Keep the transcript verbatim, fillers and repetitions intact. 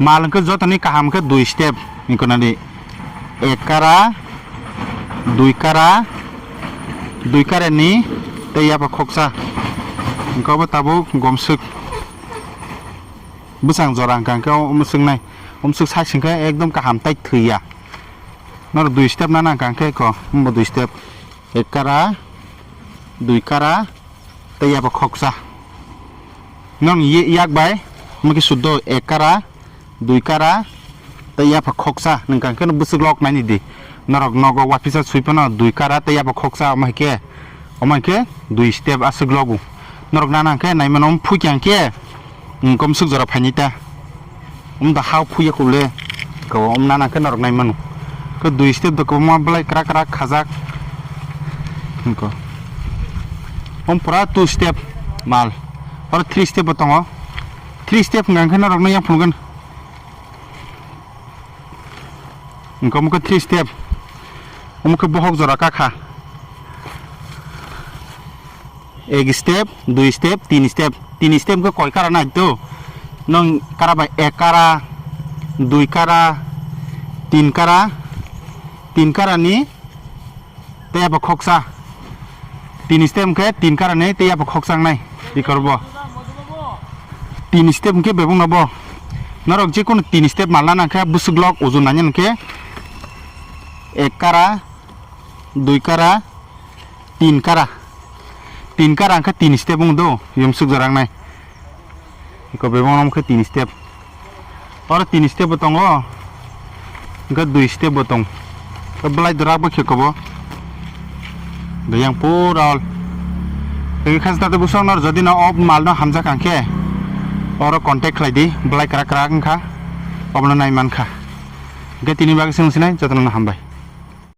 Mal hwnkhe jotoni kaham khe dui step, hwnkhe nadi ek kara, dui kara, dui kara ni tei yapha khoksa. Hwnkhe obo tabuk gomswk bwsang jora hwnkha hwnkhe o mwswknai, o mwswk sai se hwnkhe ekdom kaham tai thwi ya. Norok dui step nana hwnkha hwnkhe kho, omo dui step. Ek kara, dui kara, tei yapha khoksa. Nong ye-, yak bai, omo khe suddo ek kara, dui kara, tei yapha khoksa. Nwng kang khe no bwswk lok naini di. Norok nogo wapisa sui phano dui kara tei yapha khoksa, omo hai khe, omo hai khe dui step aswk logo. Norok nana hwnkhe nai mano, omo phui khe hwnkhe, hmm, komswk jora phaini ta. Omo da hao phuya kule. Ko omo nana khe norok nai mano. Ko dui step da kwbangma belai kwrak kwrak khajak. Ko. Omo pura two step mal. Oro three step bo tongo. Three step hwnkha khe norok no yang phunukgwno. Hwnkhe omo khe three step. Omo khe bohok jora kakha. Ek step, dui step, tin step. Tin step khe koi kara nai to. Nong kara bai ek kara, dui kara, tin kara, tin kara ni tei yapha khoksa. Tin step khe tin kara ni tei yapha khoksa wngnai. Bikorbo. Tin step khe bebung no bo. Norok je kono tin step malna nang khe bwswk lok ujun nanya nang khe ek kara, dui kara, tin kara. Tin kara hwnkhe tin step wng do, yumsuk jora wngnai. Iko bebak wng khe tin step. Oro tin step bo tongo. Hwnkhe dui step bo tong. Belai dora bo khe kobo. Yang pura all. Tei khajna tei bwswk nor jodi no o mal no hamjak ang khe. Oro contact khlai di, belai kwrak kwrak wngkha. Obono nai mankha. Hwnkhe tini bagwi swng sinai jotono hambai.